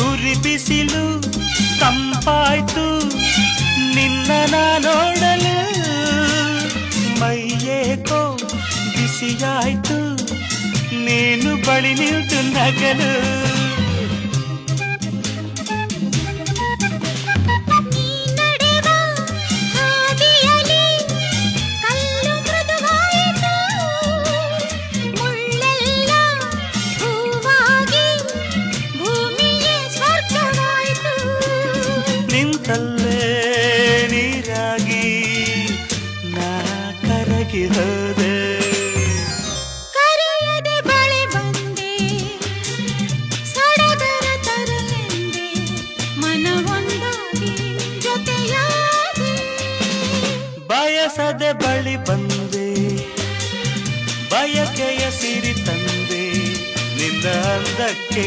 ಉರಿ ಬಿಸಿಲು ತಂಪಾಯ್ತು ನಿನ್ನ ನಾ ನೋಡಲು. ಮೈಯೇಕೋ ಬಿಸಿಯಾಯ್ತು ನೀನು ಬಳಿ ನಿಂತು ನಗಲು. ನೀ ನಡೆವ ಹಾದಿಯಲಿ ಕಲ್ಲು ಮೃದುವಾಯಿತು, ಮುಳ್ಳೆಲ್ಲ ಹೂವಾಗಿ ಭೂಮಿಯೇ ಸ್ವರ್ಗವಾಯಿತು. ನಿಂತಲ್ಲೇ ನೀರಾಗಿ ನಾ ಕರಗಿ ಹೋದೆ. ಕರೆಯದೆ ಬಳಿ ಬಂದೆ, ಸಡಗರ ತರಲೆಂದೆ, ಮನವೊಂದಾಗಿ ಜೊತೆಯಾದೆ. ಬಯಸದೆ ಬಳಿ ಬಂದೆ, ಬಯಕೆಯ ಸಿರಿ ತಂದೆ, ನಿನ್ನ ಅಂದಕ್ಕೆ.